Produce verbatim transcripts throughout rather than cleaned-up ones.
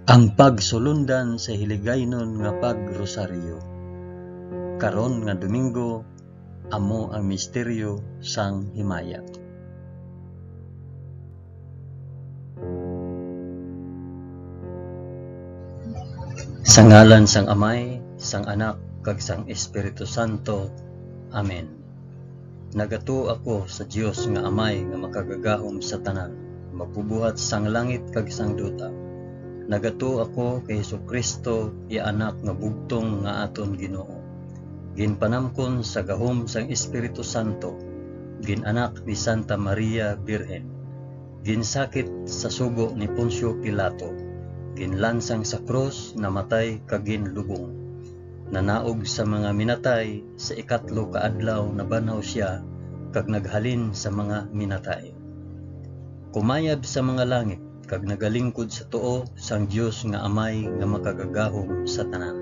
Ang pagsulundan sa hiligaynon nga pagrosaryo. Karon nga Domingo, amo ang misteryo sang himaya. Sa ngalan sang Amay, sang Anak, kag sang Espiritu Santo. Amen. Nagatuo ako sa Dios nga Amay nga makagagahom sa tanan, magbubuhat sang langit kag sang duta. Nagatuo ako kay Jesu-Cristo, iya Anak nga bugtong nga aton Ginoo. Ginpanamkon sa gahom sang Espiritu Santo, gin-anak ni Santa Maria Birhen, ginsakit sa sugo ni Poncio Pilato, ginlansang sa krus, namatay kag ginlubong. Nanaog sa mga minatay, sa ikatlo ka adlaw nabanhaw sia, kag naghalin sa mga minatay. Kumayab sa mga langit, kag nagalingkod sa tuo sang Dios nga Amay nga makagagahom sa tanan.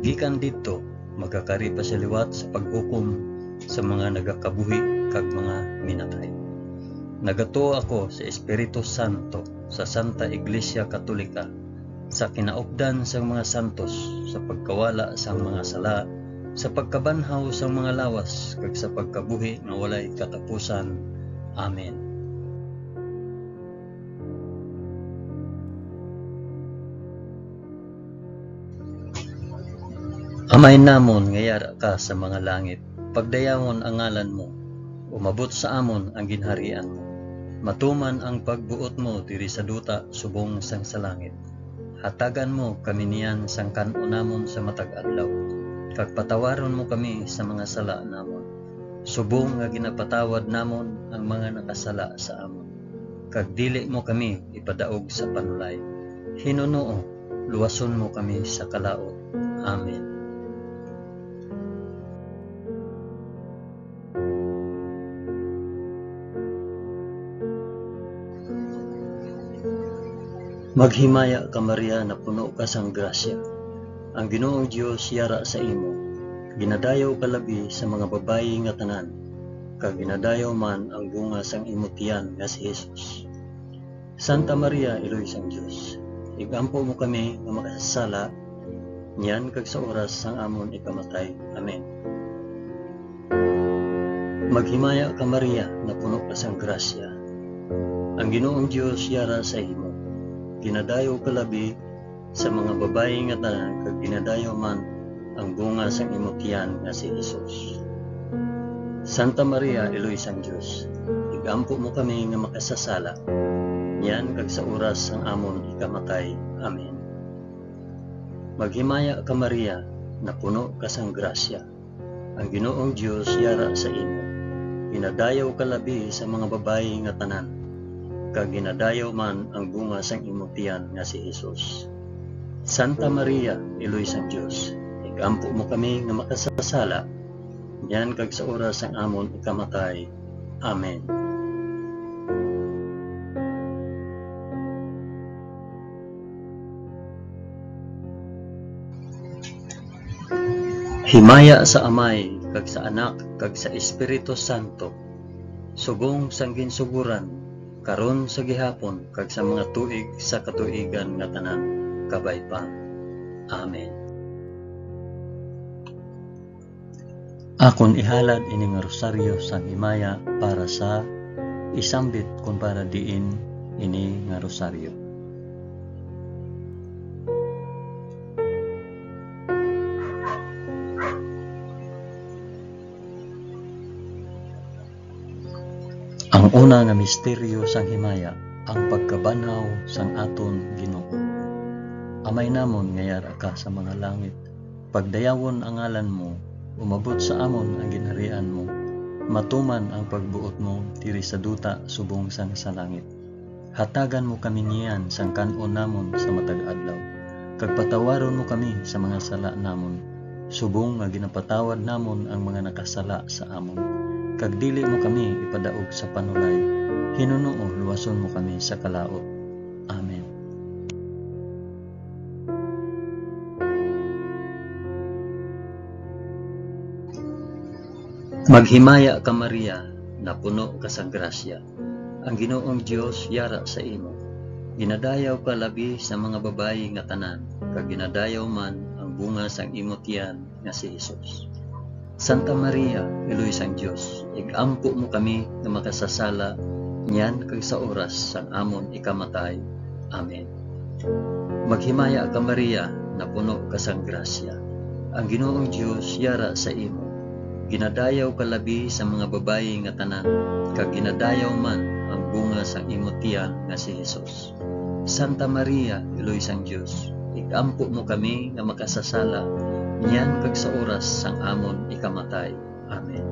Gikan didto, magakari pa sia liwat sa paghukom sa mga nagakabuhi kag mga minatay. Nagatuo ako sa Espiritu Santo, sa Santa Iglesia Katolika, sa kinaupdan sang mga santos, sa pagkawala sang mga sala, sa pagkabanhaw sang mga lawas, kag sa pagkabuhi nga walay katapusan. Amen. Amay namon nga yara ka sa mga langit, pagdayawon ang ngalan mo, umabot sa amon ang ginharian mo. Matuman ang pagbuot mo diri sa duta subong sang sa langit. Hatagan mo kami niyan sang kan-on namon sa matag adlaw, kag patawaron mo kami sa mga sala namon, subong nga ginapatawad namon ang mga nakasala sa amon. Kag dili mo kami ipadaog sa panulay. Hinunoo, luwason mo kami sa kalaut. Amen. Maghimaya ka, Maria, napuno ka sang grasya. Ang Ginoong Dios yara sa imo. Ginadayaw ka labi sa mga babayi nga tanan, kag ginadayaw man ang bunga sang imo tiyan nga si Jesus. Santa Maria, Iloy sang Dios, igampo mo kami nga makasasala, niyan kag sa oras sang amon ikamatay. Amen. Maghimaya ka, Maria, napuno ka sang grasya. Ang Ginoong Dios yara sa imo. Ginadayaw ka labi sa mga babayi nga tanan, kag ginadayaw man ang bunga sang imo tiyan nga si Jesus. Santa Maria, Iloy sang Dios, igampo mo kami nga makasasala, niyan kag sa oras sang amon ikamatay. Amen. Maghimaya ka, Maria, napuno ka sang grasya. Ang Ginoong Dios yara sa imo. Ginadayaw ka labi sa mga babayi nga tanan, kag ginadayaw man ang bunga sang imo tiyan nga si Jesus. Santa Maria, Iloy sang Dios, igampo mo kami nga makasasala, niyan kag sa oras sang amon ikamatay. Amen. Himaya sa Amay, kag sa Anak, kag sa Espiritu Santo, subong sang ginsugoran, karon, sa gihapon, kag sa mga tuig sa katuigan nga tanan. Kabay pa. Amen. Akon ihalad ini nga rosaryo sang himaya para sa isambit kon para diin ini nga rosaryo. Ang una nga misteryo sang himaya, ang pagkabanhaw sang aton Ginoo. Amay namon nga yara ka sa mga langit, pagdayawon ang ngalan mo, umabot sa amon ang ginharian mo, matuman ang pagbuot mo diri sa duta subong sang sa langit. Hatagan mo kami niyan sang kan-on namon sa matag adlaw, kag patawaron mo kami sa mga sala namon, subong nga ginapatawad namon ang mga nakasala sa amon, kag dili mo kami ipadaog sa panulay. Hinunoo, luwason mo kami sa kalaut. Amen. Maghimaya ka, Maria, napuno ka sang grasya. Ang Ginoong Dios yara sa imo. Ginadayaw ka labi sa mga babayi nga tanan, kag ginadayaw man ang bunga sang imo tiyan nga si Jesus. Santa Maria, Iloy sang Dios, ig-ampo mo kami nga makasasala niyan kag sa oras sang amon ikamatay. Amen. Maghimaya ka, Maria, napuno ka sang grasya. Ang Ginoong Dios yara sa imo. Ginadayaw ka labi sa mga babayi nga tanan, kag ginadayaw man ang bunga sang imo tiyan nga si Jesus. Santa Maria, Iloy sang Dios, ig-ampo mo kami nga makasasala, niyan kag sa oras sang amon ikamatay. Amen.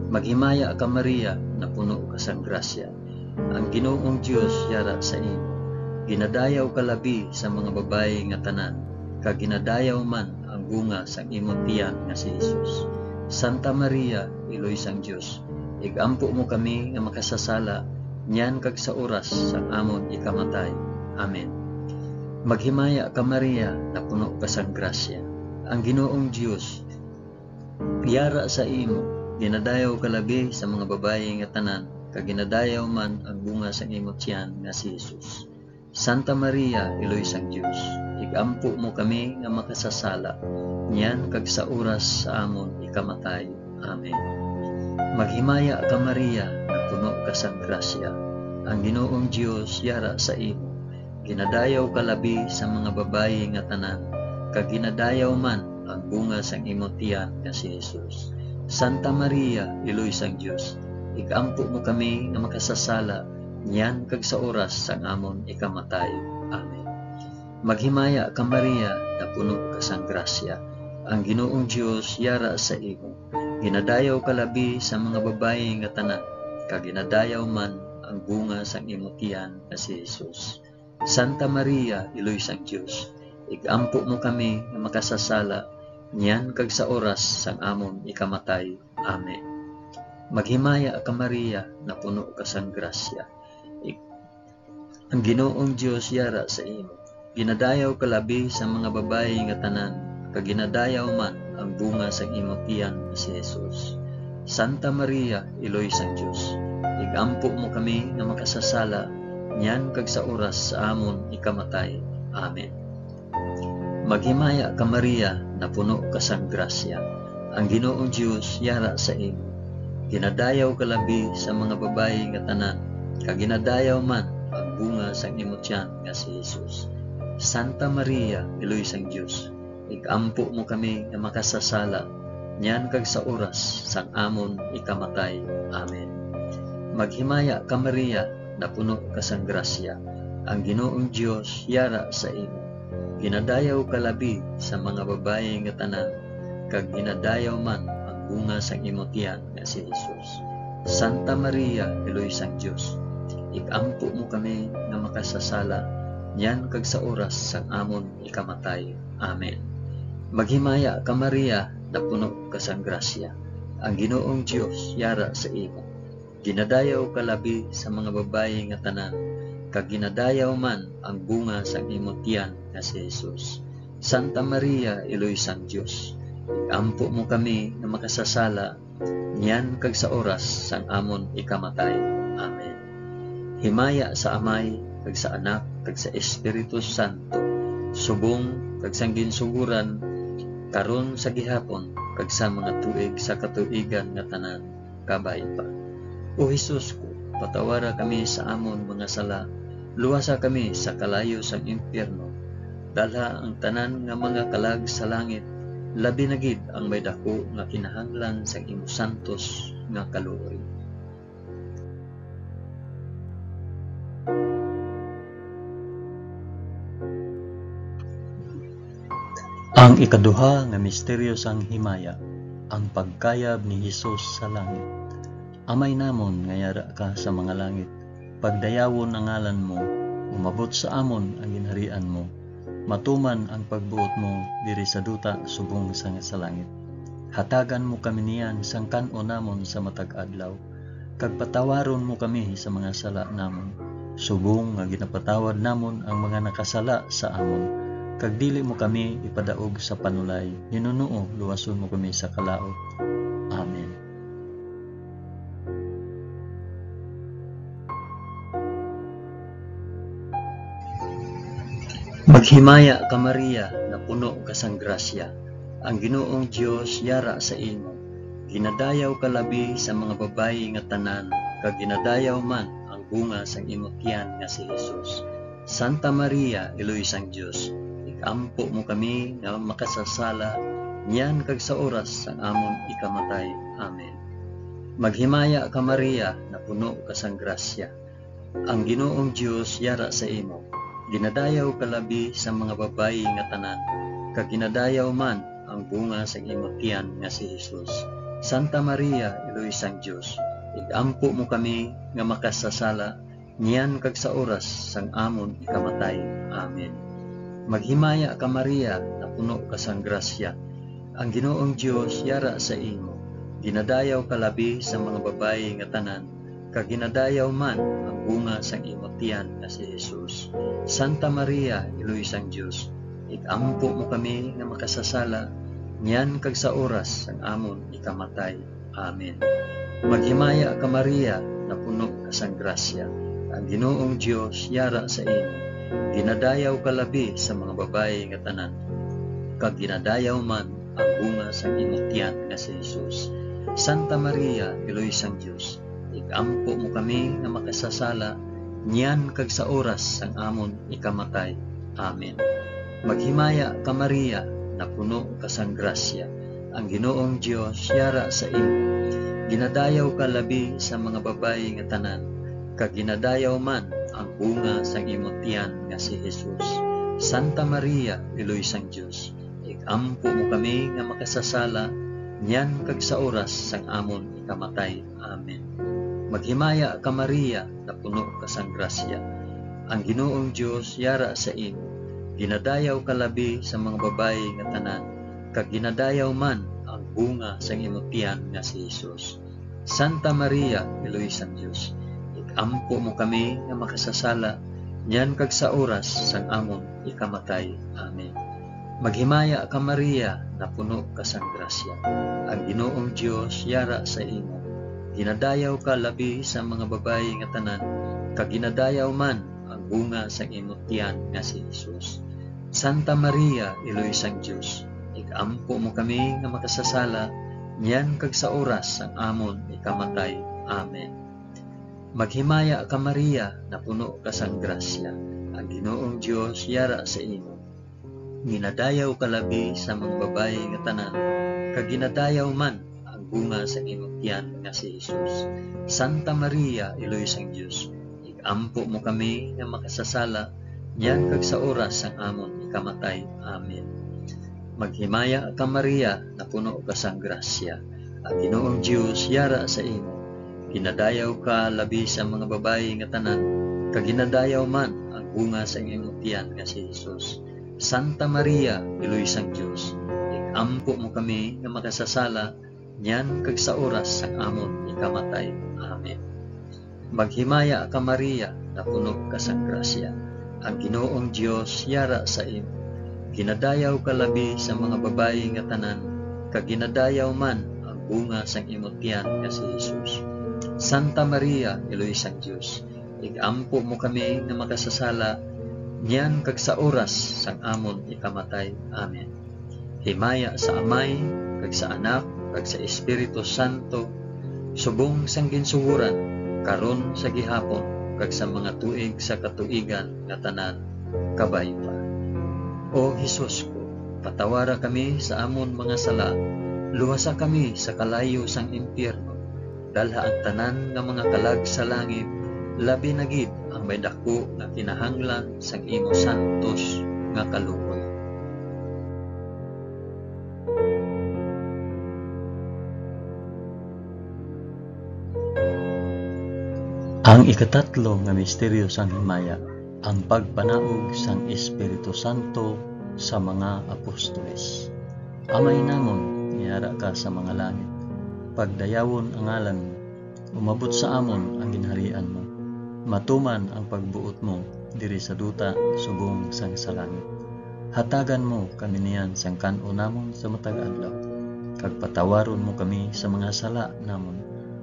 Maghimaya ka, Maria, napuno ka sang grasya. Ang Ginoong Dios yara sa imo. Ginadayaw ka labi sa mga babayi nga tanan, kag ginadayaw man ang bunga sang imo tiyan nga si Jesus. Santa Maria, Iloy sang Dios, ig-ampo mo kami nga makasasala, niyan kag sa oras sang amon ikamatay. Amen. Maghimaya ka, Maria, napuno ka sang grasya. Ang Ginoong Dios yara sa imo. Ginadayaw ka labi sa mga babayi nga tanan, kag ginadayaw man ang bunga sang imo tiyan nga si Jesus. Santa Maria, Iloy sang Dios, ig-ampo mo kami nga makasasala, niyan kag sa oras sa amon ikamatay. Amen. Maghimaya ka, Maria, nga puno ka sang grasya. Ang Ginoong Dios yara sa imo. Ginadayaw ka labi sa mga babayi nga tanan, kag ginadayaw man ang bunga sang imo tiyan nga si Jesus. Santa Maria, Iloy sang Dios, ig-ampo mo kami nga makasasala, niyan kag sa oras sang amon ikamatay. Amen. Maghimaya ka, Maria, napuno ka sang grasya. Ang Ginoong Dios yara sa imo. Ginadayaw ka labi sa mga babayi nga tanan, kag ginadayaw man ang bunga sang imo tiyan nga si Jesus. Santa Maria, Iloy sang Dios, ig-ampo mo kami nga makasasala, niyan kag sa oras sang amon ikamatay. Amen. Maghimaya ka, Maria, napuno ka sang grasya. Ig-, ang Ginoong Dios yara sa imo. Ginadayaw ka labi sa mga babayi nga tanan, kag ginadayaw man ang bunga sang imo tiyan nga si Jesus. Santa Maria, Iloy sang Dios, ig-ampo mo kami nga makasasala, niyan kag sa oras sa amon ikamatay. Amen. Maghimaya ka, Maria, napuno ka sang grasya. Ang Ginoong Dios yara sa imo. Ginadayaw ka labi sa mga babayi nga tanan, kag ginadayaw man ang bunga sang imo tiyan nga si Jesus. Santa Maria, Iloy sang Dios, ig-ampo mo kami nga makasasala, niyan kag sa oras sang amon ikamatay. Amen. Maghimaya ka, Maria, napuno ka sang grasya. Ang Ginoong Dios yara sa imo. Ginadayaw ka labi sa mga babayi nga tanan, kag ginadayaw man ang bunga sang imo tiyan nga si Jesus. Santa Maria, Iloy sang Dios, ig-ampo mo kami nga makasasala, niyan kag sa oras sang amon ikamatay. Amen. Maghimaya ka, Maria, napuno ka sang grasya. Ang Ginoong Dios yara sa imo. Ginadayaw ka labi sa mga babayi nga tanan, kag ginadayaw man ang bunga sang imo tiyan nga si Jesus. Santa Maria, Iloy sang Dios, ig-ampo mo kami nga makasasala, niyan kag sa oras sang amon ikamatay. Amen. Himaya sa Amay, kag sa Anak, kag sa Espiritu Santo, subong kag sang ginsugoran, karon, sa gihapon, kag sa mga tuig sa katuigan nga tanan. Kabay pa. O Jesus ko, patawara kami sa amon mga sala, luwasa kami sa kalayo sang impyerno, dalha ang tanan nga mga kalag sa langit, labi na gid ang may daku nga kinahanglan sang imo santos nga kaluoy. Ang ikaduha nga misteryo sang himaya, ang pagkayab ni Jesus sa langit. Amay namon nga yara ka sa mga langit, pagdayawon ang ngalan mo, umabot sa amon ang ginharian mo, matuman ang pagbuot mo diri sa duta subong sang sa langit. Hatagan mo kami niyan sang kan-on namon sa matag adlaw, kag patawaron mo kami sa mga sala namon, subong nga ginapatawad namon ang mga nakasala sa amon, kag dili mo kami ipadaog sa panulay, hinunoo luwason mo kami sa kalaut. Amen. Maghimaya ka, Maria, nga puno ka sang grasya, ang Ginoong Dios yara sa imo. Ginadayaw ka labi sa mga babayi nga tanan, kag ginadayaw man ang bunga sang imo tiyan nga si Jesus. Santa Maria, Iloy sang Dios, ig-ampo mo kami nga makasasala, niyan kag sa oras sang amon ikamatay. Amen. Maghimaya ka, Maria, nga puno ka sang grasya, ang Ginoong Dios yara sa imo. Ginadayaw ka labi sa mga babayi nga tanan, kag ginadayaw man ang bunga sang imo tiyan nga si Jesus. Santa Maria, Iloy sang Dios, ig-ampo mo kami nga makasasala, niyan kag sa oras sang amon ikamatay. Amen. Maghimaya ka, Maria, nga puno ka sang grasya, ang Ginoong Dios yara sa imo. Ginadayaw ka labi sa mga babayi nga tanan, kag ginadayaw man ang bunga sang imo tiyan nga si Jesus. Santa Maria, Iloy sang Dios, ig-ampo mo kami nga makasasala, niyan kag sa oras sang amon ikamatay. Amen. Maghimaya ka, Maria, nga puno ka sang grasya, ang Ginoong Dios yara sa imo. Ginadayaw ka labi sa mga babayi nga tanan, kag ginadayaw man ang bunga sang imo tiyan nga si Jesus. Santa Maria, Iloy sang Dios, ig-ampo mo kami nga makasasala, niyan kag sa oras sang amon ikamatay. Amen. Maghimaya ka, Maria, nga puno ka sang grasya, ang Ginoong Dios yara sa imo. Ginadayaw ka labi sa mga babayi nga tanan, kag ginadayaw man ang bunga sang imo tiyan nga si Jesus. Santa Maria, Iloy sang Dios, ig-ampo mo kami nga makasasala, niyan kag sa oras sang amon ikamatay. Amen. Maghimaya ka, Maria, nga puno ka sang grasya, ang Ginoong Dios yara sa imo. Ginadayaw ka labi sa mga babayi nga tanan, kag ginadayaw man ang bunga sang imo tiyan nga si Jesus. Santa Maria, Iloy sang Dios, ig-ampo mo kami nga makasasala, niyan kag sa oras sang amon ikamatay. Amen. Maghimaya ka, Maria, nga puno ka sang grasya, ang Ginoong Dios yara sa imo. Ginadayaw ka labi sa mga babayi nga tanan, kag ginadayaw man ang bunga sang imo tiyan nga si Jesus. Santa Maria, Iloy sang Dios, ig-ampo mo kami nga makasasala, niyan kag sa oras sang amon ikamatay. Amen. Maghimaya ka, Maria, nga puno ka sang grasya, ang Ginoong Dios yara sa imo. Ginadayaw ka labi sa mga babayi nga tanan, kag ginadayaw man ang bunga sang imo tiyan nga si Jesus. Santa Maria, Iloy sang Dios, ig-ampo mo kami nga makasasala, niyan kag sa oras sang amon ikamatay. Amen. Maghimaya ka, Maria, nga puno ka sang grasya, ang Ginoong Dios yara sa imo. Ginadayaw ka labi sa mga babayi nga tanan, kag ginadayaw man ang bunga sang imo tiyan nga si Jesus. Santa Maria, Iloy sang Dios, ig-ampo mo kami nga makasasala, niyan kag sa oras sang amon ikamatay. Amen. Maghimaya ka, Maria, nga puno ka sang grasya, ang Ginoong Dios yara sa imo. Ginadayaw ka labi sa mga babayi nga tanan, kag ginadayaw man ang bunga sang imo tiyan nga si Jesus. Santa Maria, Iloy sang Dios, ig-ampo mo kami nga makasasala, niyan kag sa oras sang amon ikamatay. Amen. Himaya sa Amay, kag sa Anak, kag sa Espiritu Santo, subong sang ginsugoran, karon, sa gihapon, kag sa mga tuig sa katuigan nga tanan. Kabay pa. O Jesus ko, patawara kami sa amon mga sala, luwasa kami sa kalayo sang impyerno, dalha ang tanan nga mga kalag sa langit, labi na gid ang may daku nga kinahanglan sang imo santos nga kaluoy. Ang ikatatlo nga misteryo sang himaya, ang pagpanaog sang Espiritu Santo sa mga apostoles. Amay namon, nga yara ka sa mga langit, pagdayawon ang ngalan mo, umabot sa amon ang ginharian mo, matuman ang pagbuot mo diri sa duta subong sang sa langit. Hatagan mo kami niyan sang kan-o namon sa matag adlaw, kag patawaron mo kami sa mga sala namon,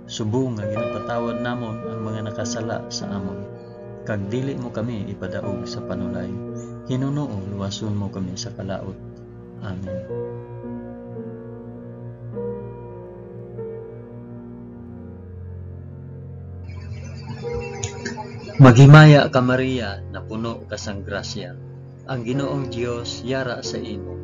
subong nga ginapatawad namon ang mga nakasala sa amon, kag dili mo kami ipadaog sa panulay, Hinunoo, luwason mo kami sa kalaut. Amen. Maghimaya ka, Maria, napuno ka sang grasya. Ang Ginoong Dios yara sa imo.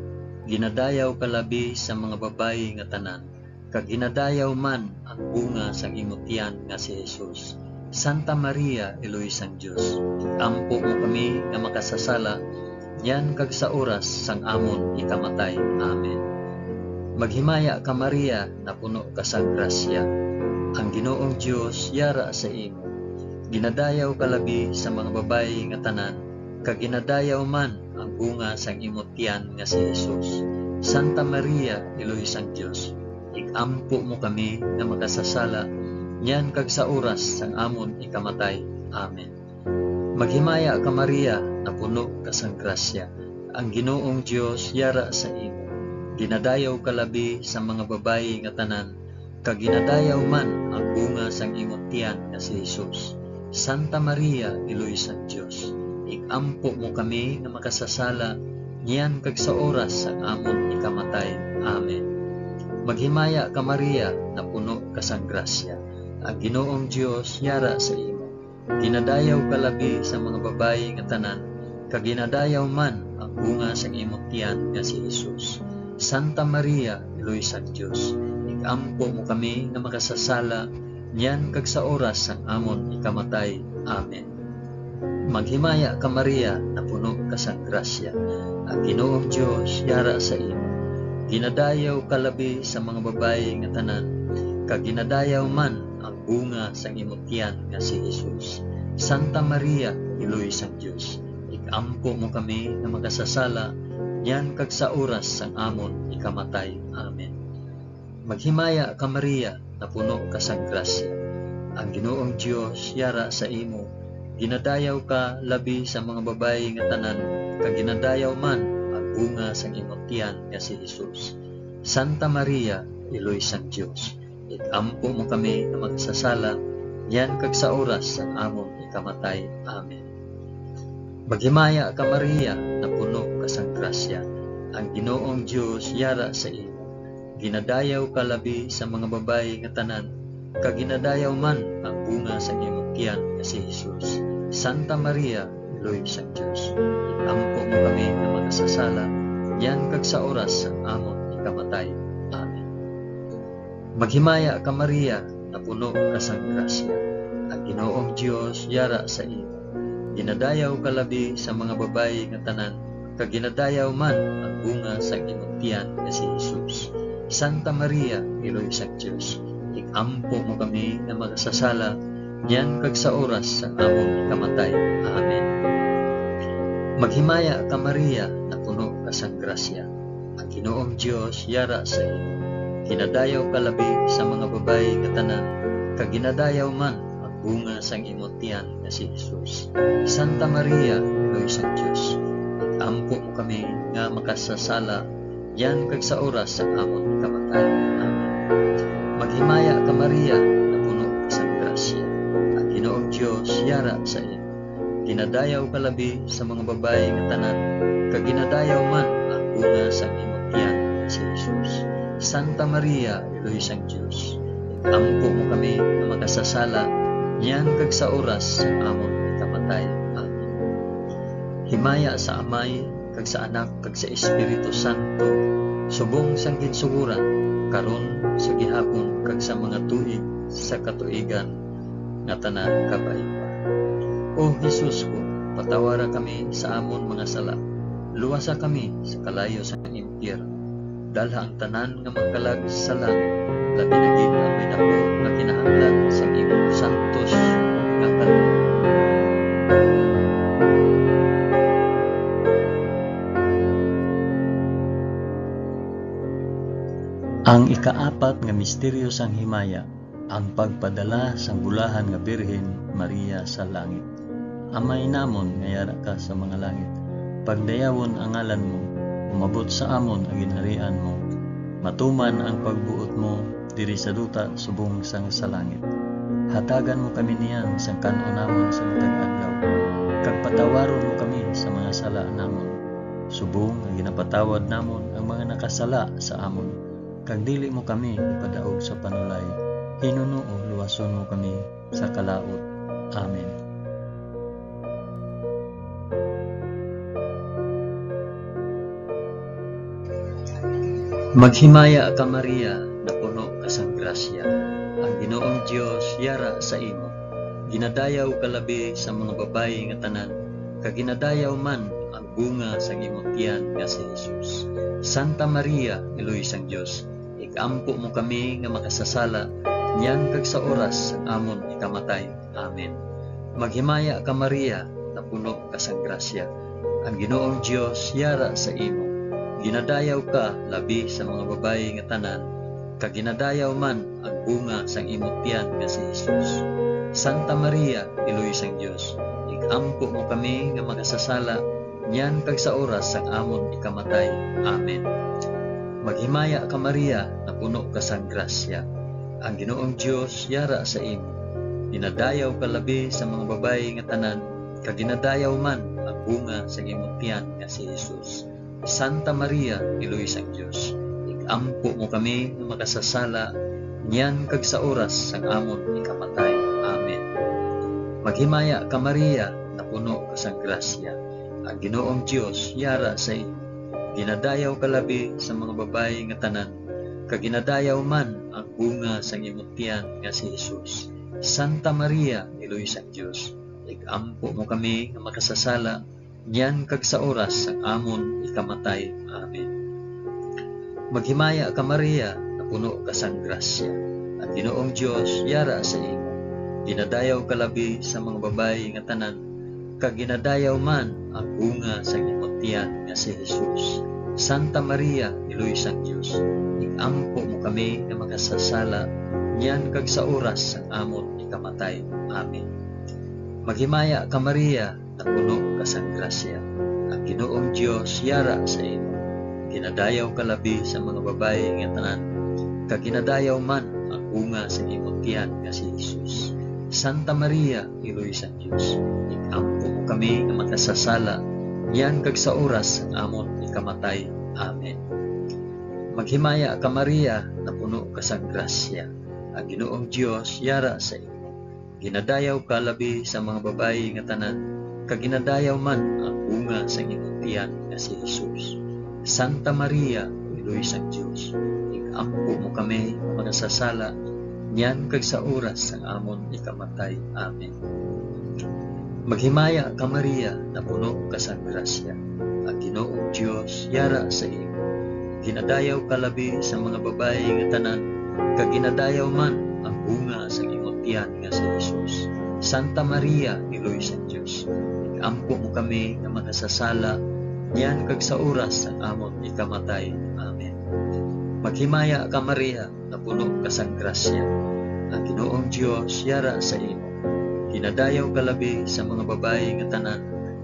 Ginadayaw ka labi sa mga babayi nga tanan, kag ginadayaw man ang bunga sang imo tiyan nga si Jesus. Santa Maria, Iloy sang Dios, ampo mo kami nga makasasala, niyan kag sa oras sang amon ikamatay. Amen. Maghimaya ka, Maria, napuno ka sang grasya. Ang Ginoong Dios yara sa imo. Ginadayaw ka labi sa mga babayi nga tanan, kag ginadayaw man ang bunga sang imo tiyan nga si Jesus. Santa Maria, Iloy sang Dios, ig-ampo mo kami nga makasasala, niyan kag sa oras sang amon ikamatay. Amen. Maghimaya ka, Maria, napuno ka sang grasya. Ang Ginoong Dios yara sa imo. Ginadayaw ka labi sa mga babayi nga tanan, kag ginadayaw man ang bunga sang imo tiyan nga si Jesus. Santa Maria, Iloy sang Dios, ig-ampo mo kami nga makasasala, niyan kag sa oras sang amon ikamatay. Amen. Maghimaya ka, Maria, napuno ka sang grasya. Ang Ginoong Dios yara sa imo. Ginadayaw ka labi sa mga babayi nga tanan, kag ginadayaw man ang bunga sang imo tiyan nga si Jesus. Santa Maria, Iloy sang Dios, ig-ampo mo kami nga makasasala, niyan kag sa oras sang amon ikamatay. Amen. Maghimaya ka, Maria, napuno ka sang grasya. Ang Ginoong Dios yara sa imo. Ginadayaw ka labi sa mga babayi nga tanan, kag ginadayaw man ang bunga sang imo tiyan nga si Jesus. Santa Maria, Iloy sang Dios, ig-ampo mo kami nga makasasala, niyan kag sa oras sang amon ikamatay. Amen. Maghimaya ka, Maria, napuno ka sang grasya. Ang Ginoong Dios yara sa imo. Ginadayaw ka labi sa mga babayi nga tanan, kag ginadayaw man ang bunga sang imo tiyan nga si Jesus. Santa Maria, Iloy sang Dios, ig-ampo mo kami nga makasasala, niyan kag sa oras sang amon ikamatay. Amen. Maghimaya ka, Maria, napuno ka sang grasya. Ang Ginoong Dios yara sa imo. Ginadayaw ka labi sa mga babayi nga tanan, kag ginadayaw man ang bunga sang imong tiyan nga si Jesus. Santa Maria, Iloy sang Dios, ig-ampo mo kami nga makasasala, niyan kag sa oras sang amon ikamatay. Amen. Maghimaya ka, Maria, napuno ka sang grasya. Ang Ginoong Dios yara sa imo. Ginadayaw ka labi sa mga babayi nga tanan, kag ginadayaw man ang bunga sang imong tiyan nga si Jesus. Santa Maria, Iloy sang Dios, ig-ampo mo kami nga makasasala, niyan kag sa oras sang among ikamatay. Amen. Maghimaya ka, Maria, napuno ka sang grasya. Ang Ginoong Dios yara sa imo. Ginadayaw ka labi sa mga babayi nga tanan, kag ginadayaw man ang bunga sang imo tiyan nga si Jesus. Santa Maria, Iloy sang Dios, ig-ampo mo kami nga makasasala, niyan kag sa oras sang amon kamatay. Amen. Maghimaya ka, Maria, napuno ka sang grasya. Ang Ginoong Dios yara sa imo. Ginadayaw ka labi sa mga babayi nga tanan, kag ginadayaw man ang bunga sang imong tiyan nga si Jesus. Santa Maria, Iloy sang Dios, ig-ampo mo kami nga makasasala, niyan kag sa oras sang amon ikamatay. Amen. Himaya sa Amay, kag sa Anak, kag sa Espiritu Santo, subong sang ginsugoran, karon, sa gihapon, kag sa mga tuig sa katuigan nga tanan. Kabay pa. O Jesus ko, patawara kami sa amon mga sala, luwasa kami sa kalayo sang impyerno, dalha ang tanan nga magkalag sa langit, labi na gid ang may daku nga kinahanglan sang imong santos nga kaluoy. Ang ikaapat nga misteryo sang himaya, ang pagpadala sang bulahan nga Birhen Maria sa langit. Amay namon nga yara ka sa mga langit, pagdayawon ang ngalan mo, umabot sa amon ang ginharian mo, matuman ang pagbuot mo diri sa duta subong sang sa langit. Hatagan mo kami niyan sang kan-on namon sa matag adlaw, kag patawaron mo kami sa mga sala namon, Subong nga ginapatawad namon ang mga nakasala sa amon, kag dili mo kami ipadaog sa panulay, hinunoo luwason mo kami sa kalaut. Amen. Maghimaya ka, Maria, napuno ka sang grasya. Ang Ginoong Dios yara sa imo. Ginadayaw ka labi sa mga babayi nga tanan, kag ginadayaw man ang bunga sang imong tiyan nga si Jesus. Santa Maria, Iloy sang Dios, ig-ampo mo kami nga makasasala, niyan kag sa oras sang amon ikamatay. Amen. Maghimaya ka, Maria, napuno ka sang grasya. Ang Ginoong Dios yara sa imo. Ginadayaw ka labi sa mga babayi nga tanan, kag ginadayaw man ang bunga sang imo tiyan nga si Jesus. Santa Maria, Iloy sang Dios, ig-ampo mo kami nga makasasala, niyan kag sa oras sang amon ikamatay. Amen. Maghimaya ka, Maria, napuno ka sang grasya. Ang Ginoong Dios yara sa imo. Ginadayaw ka labi sa mga babayi nga tanan, kag ginadayaw man ang bunga sang imong tiyan nga si Jesus. Santa Maria, Iloy sang Dios, ig-ampo mo kami nga makasasala, niyan kag sa oras sang amon ikamatay. Amen. Maghimaya ka, Maria, napuno ka sang grasya. Ang Ginoong Dios yara sa imo. Ginadayaw ka labi sa mga babayi nga tanan, kag ginadayaw man ang bunga sang imong tiyan nga si Jesus. Santa Maria, Iloy sang Dios, ig-ampo mo kami nga makasasala, niyan kag sa oras sang amon ikamatay. Amen. Maghimaya ka, Maria, napuno ka sang grasya. Ang Ginoong Dios yara sa imo. Ginadayaw ka labi sa mga babayi nga tanan, kag ginadayaw man ang bunga sang imong tiyan nga si Jesus. Santa Maria, Iloy sang Dios, ig-ampo mo kami nga makasasala, niyan kag sa oras sang amon ikamatay. Amen. Maghimaya ka, Maria, napuno ka sang grasya. Ang Ginoong Dios yara sa imo. Ginadayaw ka labi sa mga babayi nga tanan, kag ginadayaw man ang bunga sang imong tiyan nga si Jesus. Santa Maria, Iloy sang Dios, ig-ampo mo kami nga makasasala, niyan kag sa oras sang amon ikamatay. Amen. Maghimaya ka, Maria, napuno ka sang grasya. Ang Ginoong Dios yara sa imo. Ginadayaw ka labi sa mga babayi nga tanan, kag ginadayaw man ang bunga sang imong tiyan nga si Jesus. Santa Maria, Iloy sang Dios, ig-ampo mo kami nga makasasala, niyan kag sa oras sang amon ikamatay. Amen. Maghimaya ka, Maria, napuno ka sang grasya. Ang Ginoong Dios yara sa imo. Ginadayaw ka labi sa mga babayi nga tanan, kag ginadayaw man ang bunga sang imong tiyan nga si Jesus. Santa Maria, Iloy sang Dios, ig-ampo mo kami nga makasasala, niyan kag sa oras sang amon ikamatay. Amen. Maghimaya ka, Maria, napuno ka sang grasya. Ang Ginoong Dios yara sa imo. Ginadayaw ka labi sa mga babayi nga tanan,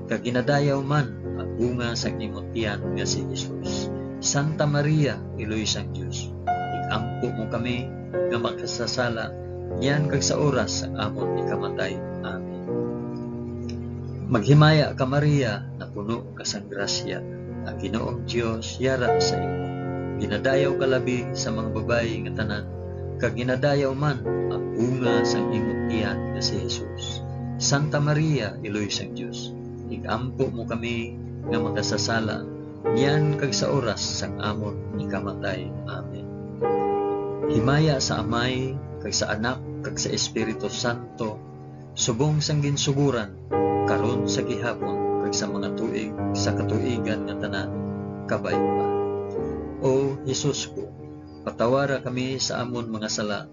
kag ginadayaw man ang bunga sang imong tiyan nga si Jesus. Santa Maria, Iloy sang Dios, ig-ampo mo kami nga makasasala, niyan kag sa oras sang amon ikamatay. Amen. Maghimaya ka, Maria, napuno ka sang grasya, ang Ginoong Dios yara sa imo. Ginadayaw ka labi sa mga babayi nga tanan, kag ginadayaw man ang bunga sang imong tiyan nga si Jesus. Santa Maria, Iloy sang Dios, ig-ampo mo kami nga makasasala, niyan kag sa oras sang amon ikamatay. Amen. Himaya sa Amay, kag sa Anak, kag sa Espiritu Santo, subong sang ginsugoran, karon, sa gihapon, kag sa mga tuig sa katuigan nga tanan. Kabay pa. O Jesus ko, patawara kami sa amon mga sala,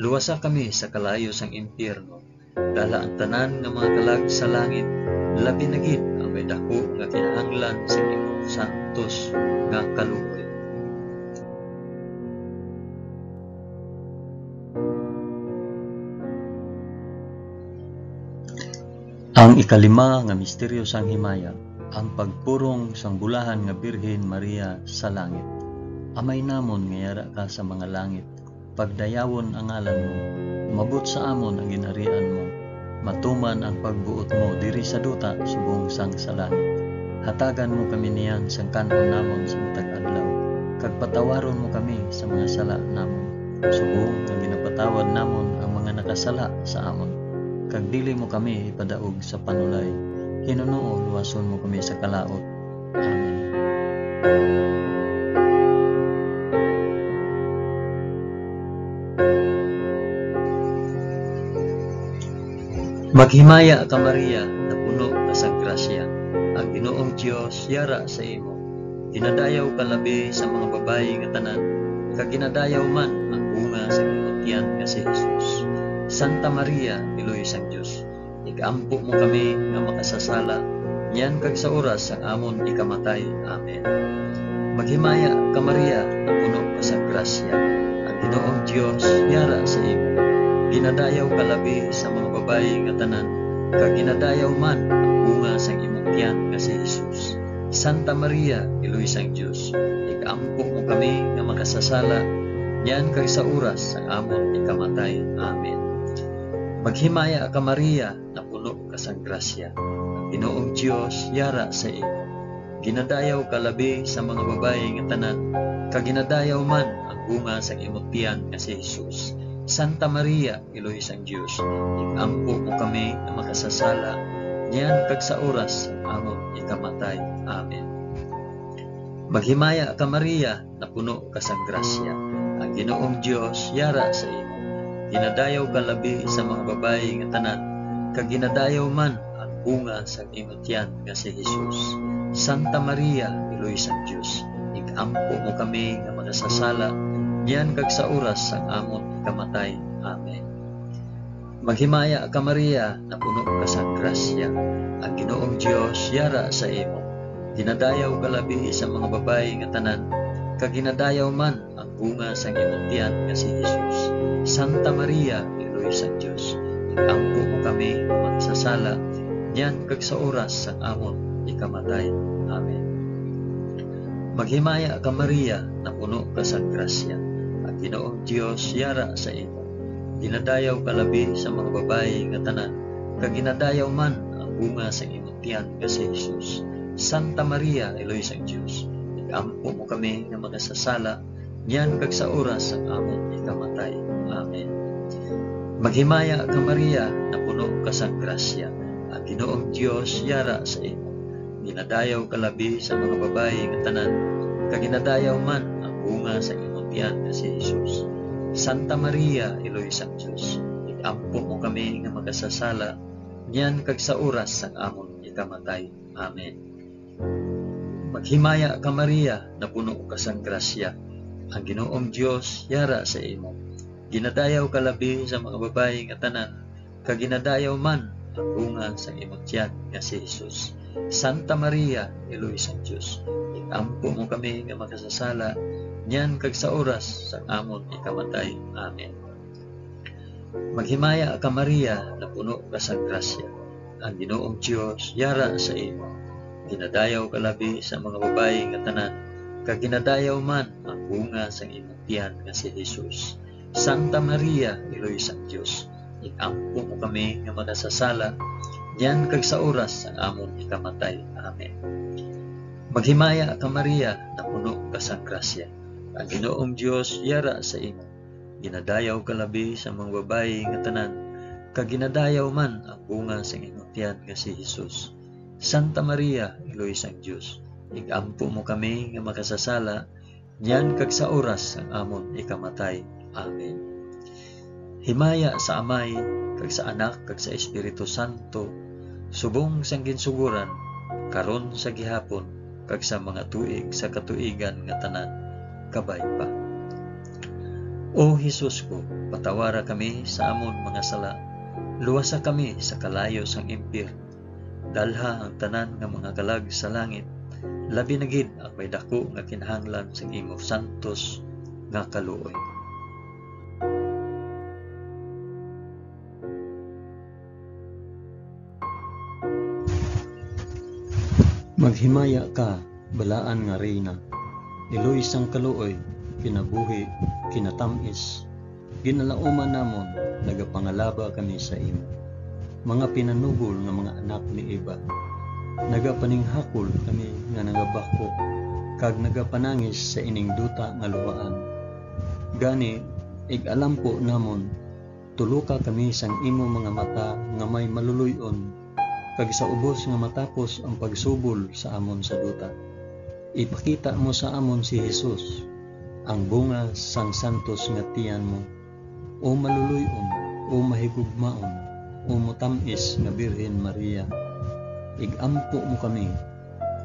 luwasa kami sa kalayo sang impyerno, dala ang tanan nga mga kalag sa langit, labi na gid ang may daku nga kinahanglan sa imong santos nga kaluoy. Ang ikalima nga misteryo sang himaya, ang pagpurong sang bulahan nga Birhen Maria sa langit. Amay namon nga yara ka sa mga langit, pagdayawon ang ngalan mo, umabot sa amon ang ginharian mo, matuman ang pagbuot mo diri sa duta subong sang sa langit. Hatagan mo kami niyan sang kan-on namon sa matag adlaw, kag patawaron mo kami sa mga sala namon, subong nga ginapatawad namon ang mga nakasala sa amon. Kag dili mo kami ipadaog sa panulay, hinunoo luwason mo kami sa kalaut. Amen. Maghimaya ka, Maria, napuno ka sa grasya, ang Ginoong Dios yara sa imo. Ginadayaw ka labi sa mga babayi nga tanan, kag ginadayaw man ang bunga sa imong tiyan nga si Jesus. Santa Maria, Iloy sang Dios, igampo mo kami nga makasasala, niyan kag sa oras sang amon ikamatay. Amen. Maghimaya ka, Maria, napuno ka sa grasya, ang Ginoong Dios yara sa imo. Ginadayaw ka labi sa mga babayi nga tanan, kag ginadayaw man ang bunga sang imong tiyan nga si Jesus. Santa Maria, Iloy sang Dios, igampo mo kami nga makasasala, niyan kag sa oras sang amon ikamatay. Amen. Maghimaya ka, Maria, napuno ka sang grasya. Ang Ginoong Dios yara sa imo. Ginadayaw ka labi sa mga babayi nga tanan, kag ginadayaw man ang bunga sang imong tiyan nga si Jesus. Santa Maria, Iloy sang Dios, igampo mo kami nga makasasala, niyan kag sa oras sang amon ikamatay. Amen. Maghimaya ka, Maria, napuno ka sang grasya. Ang Ginoong Dios yara sa imo. Ginadayaw ka labi sa mga babayi nga tanan, kag ginadayaw man ang bunga sang imo tiyan nga si Jesus. Santa Maria, Iloy sang Dios, igampo mo kami nga makasasala, niyan kag sa oras sang amon ikamatay. Amen. Maghimaya ka, Maria, napuno ka sang grasya. Ang Ginoong Dios yara sa imo. Ginadayaw ka labi sa mga babayi nga tanan, kag ginadayaw man ang bunga sang imong tiyan nga si Jesus. Santa Maria, Iloy sang Dios, igampo mo kami nga makasasala, niyan kag sa oras sang amon ikamatay. Amen. Maghimaya ka, Maria, napuno ka sang grasya. Ang Ginoong Dios yara sa imo. Ginadayaw ka labi sa mga babayi nga tanan, kag ginadayaw man ang bunga sang imong tiyan nga si Jesus. Santa Maria, Iloy sang Dios, igampo mo kami nga makasasala, niyan kag sa oras sang amon ikamatay. Amen. Maghimaya ka, Maria, napuno ka sang grasya. Ang Ginoong Dios yara sa imo. Ginadayaw ka labi sa mga babayi nga tanan, kag ginadayaw man ang bunga sa imong tiyan nga si Jesus. Santa Maria, Iloy sang Dios, igampo mo kami nga makasasala, niyan kag sa oras sang amon ikamatay. Amen. Maghimaya ka, Maria, napuno ka sang grasya. Ang Ginoong Dios yara sa imo. Ginadayaw ka labi sa mga babayi nga tanan, kag ginadayaw man ang bunga sang imong tiyan nga si Jesus. Santa Maria, Iloy sang Dios, igampo mo kami nga makasasala, niyan kag sa oras sang amon ikamatay. Amen. Maghimaya ka, Maria, napuno ka sang grasya. Ang Ginoong Dios yara sa imo. Ginadayaw ka labi sa mga babayi nga tanan, kag ginadayaw man ang bunga sang imong tiyan nga si Jesus. Santa Maria, Iloy sang Dios, igampo mo kami nga makasasala, niyan kag sa oras sang amon ikamatay. Amen. Maghimaya ka, Maria, napuno ka sang grasya. Ang Ginoong Dios yara sa imo. Ginadayaw ka labi sa mga babayi nga tanan, kag ginadayaw man ang bunga sang imong tiyan nga si Jesus. Santa Maria, Iloy sang Dios, igampo mo kami nga makasasala, niyan kag sa oras sang amon ikamatay. Amen. Himaya sa Amay, kag sa Anak, kag sa Espiritu Santo, subong sang ginsugoran, karon, sa gihapon, kag sa mga tuig sa katuigan nga tanan. Kabay pa. O Jesus ko, patawara kami sa amon mga sala, luwasa kami sa kalayo sang impyerno, dalha ang tanan nga mga kalag sa langit, labi na gid ang may daku nga kinahanglan sang imo santos nga kaluoy. Maghimaya ka, balaan nga Reyna, iloy sang kaluoy, kinabuhi, kinatamis, ginalauman namon, nagapangalaba kami sa imo. Mga pinanugol nga mga anak ni Eva, Nagapaninghakol kami nga nagabakho kag nagapanangis sa ining duta nga luhaan. Gani, ig-alampo namon, tuloka kami sang imo mga mata nga may maluloy-on, kag sa ubos nga matapos ang pagsubol sa amon sa duta, ipakita mo sa amon si Jesus, ang bunga sang santos nga tiyan mo. O maluloy-on, o mahigugmaon, o matam-is nga Birhen Maria, ig-ampo mo kami,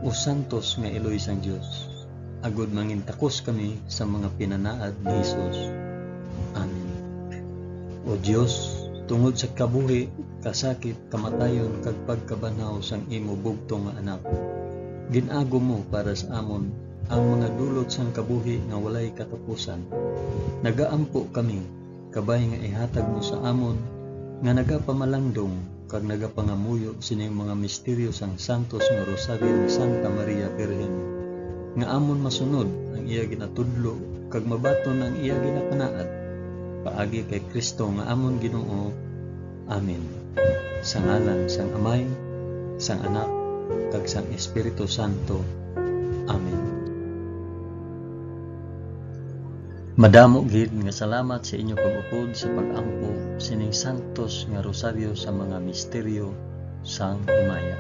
o santos nga iloy sang Dios, agod mangintakos kami sa mga pinanaad ni Jesus. Amen. O Dios, tungod sa kabuhi, kasakit, kamatayon, kag pagkabanhaw sang imo bugtong nga Anak, gin-agom mo para sa amon ang mga dulot sang kabuhi nga walay katapusan. Nagaampo kami, kabay nga ihatag mo sa amon nga nagapamalandong kag nagapangamuyo sining mga misteryo sang santos nga Rosaryo ni Santa Maria Birhen, nga amon masunod ang iya ginatudlo kag mabaton ang iya ginapanaad, paagi kay Cristo nga amon Ginoo. Amen. Sa ngalan sang Amay, sang Anak, kag sang Espiritu Santo. Amen. Madamo gid nga salamat sa inyo pag-upod sa pag-ampo sining santos nga rosaryo sa mga misteryo sang himaya.